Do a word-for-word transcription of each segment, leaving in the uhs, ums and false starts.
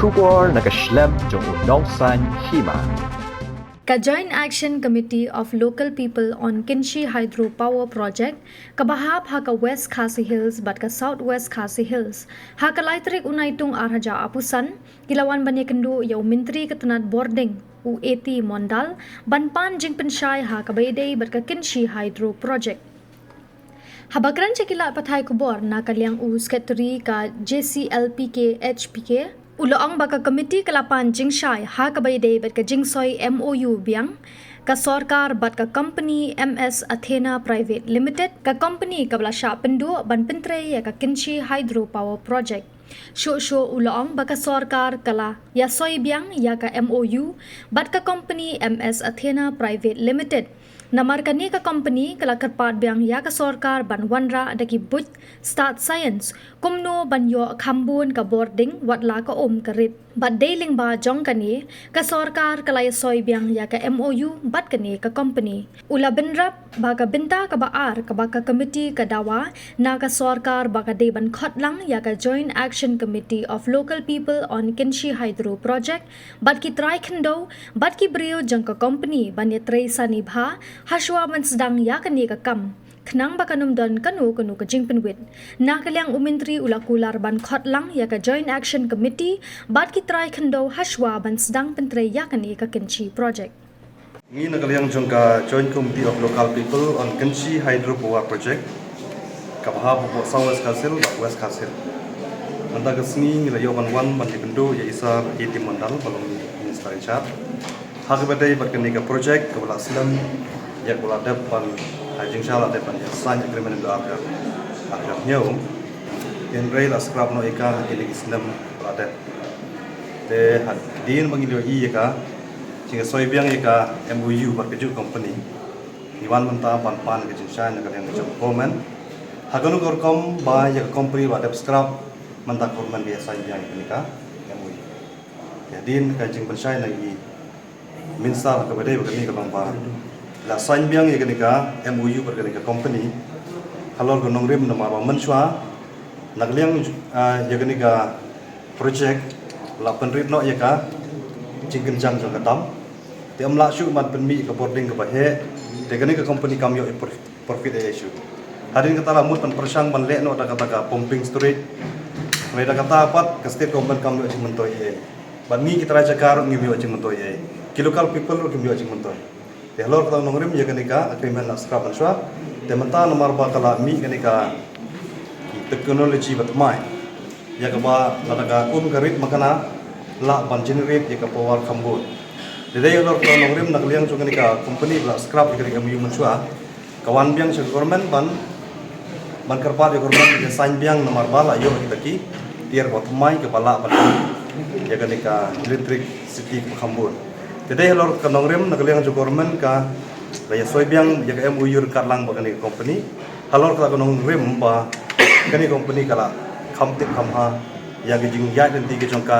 Khubor na ka shlem jong u Nongsaiñ Hima. Ka Joint Action Committee of Local People on Kynshi Hydro Power Project, kaba hap ha ka West Khasi Hills bad ka South West Khasi Hills, ha ka lai tarik u Naitung ar hajar arphew san, ki la wan ban ïakynduh ïa u Myntri ka tnat bording, u A T Mondal, ban pan jingpynshai ha kaba ïadei bad ka Kynshi Hydro Project. Haba kren sha ki lad pathai khubor na ka liang u Secretary ka J C L P K H P K, u la ong ba ka komiti ka la pan jingshai ha kaba ïadei bad ka jingsoi M O U biang ka sorkar bad ka company M S Athena Private Limited, ka company kaba la shah pynduh ban pyntrei ïa ka Kynshi Hydro Power Project. Shuh shuh u la ong ba ka sorkar ka la ïasoi biang ïa ka M O U bad ka company M S Athena Private Limited. Namar kane ka company ka la kyrpad biang ïa ka sorkar ban wanrah da ki buit stad science kumno ban ïoh kham bun ka bording wat la ka um ka rit. Bad dei lyngba jong kane, ka sorkar ka la ïasoi biang ïa ka M O U bad kane ka company. U la bynrap ba ka bynta kaba ar kaba ka komiti ka dawa na ka sorkar ba ka dei ban khot lang ïa ka Joint Action Committee of Local People on Kynshi Hydro Project bad ki trai khyndew bad ki briew jong ka company ban ïatrei sani bha hashwa ban sdang ïa kane ka kam. Khnang ba kan ym don kano kano ka jingpynwit. Na ka liang u Myntri u la kular ban khot lang ïa ka Joint Action Committee bad ki trai khyndew hashwa ban sdang pyntrei ïa kane ka Kynshi Project. Ngi na ka liang jong ka Joint Committee of Local People on Kynshi Hydro Power Project, kaba hap hapoh South West Khasi Hills bad West Khasi Hills. Mynta ka sngi ngi la ïoh ban wan ban ïakynduh ïa i Sir A T Mondal, ba long Minister in charge, ha kaba dei bad kane ka project kaba la slem, ïa kaba la dep ban, ha jingshai la dep ban ïa sign agreement ha ka, ha ka hynñiew. Hynrei la scrap noh ïa ka ha kine ki snem ba la dep. Te hadien ba ngi la ïohi ïa ka jingïasoi biang ïa ka M O U bad kajuh company, ngi wan mynta ban pan ka jingshai na ka liang ka jong government. Ha kano ka rukom ba ïa ka company ba dep scrap, mynta government ka ïa sign biang ïa kane ka M O U. Te hadien ka jingpynshai na i Minister, ha kaba dei bad kane ka long ba la sign biang ïa kane ka M O U bad kane ka company halor ka nongrim, namar ba mynshuwa na ka liang, ah, ïa kane ka project la pynrit noh ïa ka jingkynjang jong ka dam. Te ym lah shuh ban pynmih ïa ka bording kaba heh. Te kane ka company kam ïoh ïa prof-, profit ei ei shuh. Hadien kata la mut ban pyrshang ban leh noh da kata ka pumping storage. Hynrei da kata pat ka state government kam ïoh jingmyntoi ei ei. Bad ngi ki trai jaka ruh ngim ïoh jingmyntoi ei ei. Ki local people ruh kim ïoh jingmyntoi. Te halor kata ka nongrim ïa kane ka agreement la scrap mynshuwa. Te mynta namar ba ka la mih kane ka technology ba thymmai, ïa kaba lada ka um ka rit ma kane lah ban generate ïa ka power kham bun. Te dei halor kata ka nongrim na ka liang jong kane ka company ba la scrap ïa kane ka M O U mynshuwa, ka wan biang sha ka government ban, ban kyrpad ïa ka government ïa sign biang namar ba la ïoh kita ki tiar ba thymmai kaba lah ban ïa kane ka electricity kaba kham bun. Te dei halor ka nongrim na ka liang jong ka government ka la ïasoi biang ïa ka M O U ryngkat lang bad kane ka company. Halor kata ka nongrim ba kane ka company ka la kham tip kham bha ïa ka jingïaid lynti ka jong ka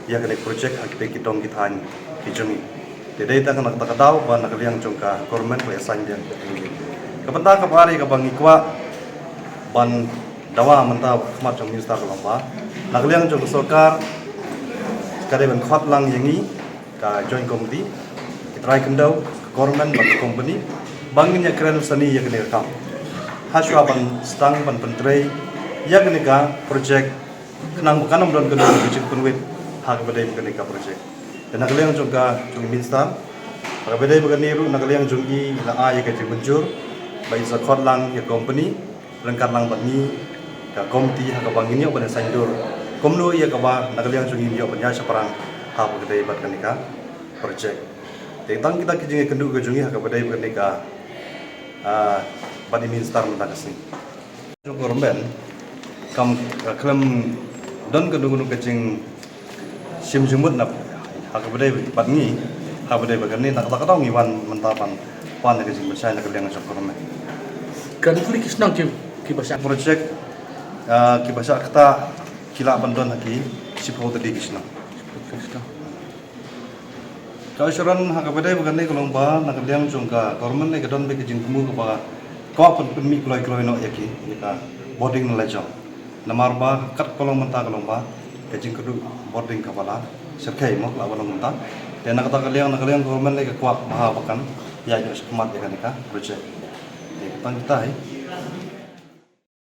ïa kane ka project ha kita ki dong ki thaiñ ki jong ngi. Te dei tang na kata ka daw ba na ka liang jong ka government ka la ïa sign biang. Ka bynta kaba ar kaba ngi kwah ban dawa mynta ha khmat jong minister ka long ba na ka liang jong ka sorkar ka dei ban khot lang ïa ngi ka joint committee, ki trai khyndew, ka government bad ka company, ba ngin ïa kren sani ïa kane ka kam hashwa ban sdang ban pyntrei ïa kane ka project. Khnang ba kan ym don kano kano ka jingpynwit ha kaba dei bad kane ka project. Te na ka liang jong ka, jong i minister, ha kaba dei bad kane ruh na ka liang jong i, i la ai ïa ka jingmynjur ba in sa khot lang ïa ka company ryngkat lang bad ngi ka committee ha kaba ngin ïoh ban ïa saiñdur kumno ïa kaba na ka liang jong ngi ngin ïoh ban ïaid shaphrang ha kaba dei bad kane ka project. Te tang kita ki jingïakynduh ka jong ngi ha kaba dei bad kane ka, ah, bad i minister mynta ka sngi. Jong government kam, ah, khlem don kano kano ka jingshim jingmut na ha kaba dei bad ngi, ha kaba dei bad kane, na kata ka daw ngi wan mynta ban pan ïa ka jingpynshai na ka liang jong government. Kan kuli ki shnong ki, kiba shah project, ah, kiba shah ktah ki lah ban don ha ki shiphew tylli ki shnong. Ka assurance ha kaba dei bad kane ka long ba na ka liang jong ka government ne ka don beit ka jingthmu kaba kwah ban pynmih kloi kloi noh ïa ki, ïa ka bording na la jong. Namar ba kat ka long mynta ka long ba Ka jingkyrduh bording kaba la shyrkhei mo, la ba long mynta. Te na kata ka liang, na ka liang government lei ka kwah ba ha ba kan ïaid noh shakhmat ïa kane ka project. Te ka tang kata hi.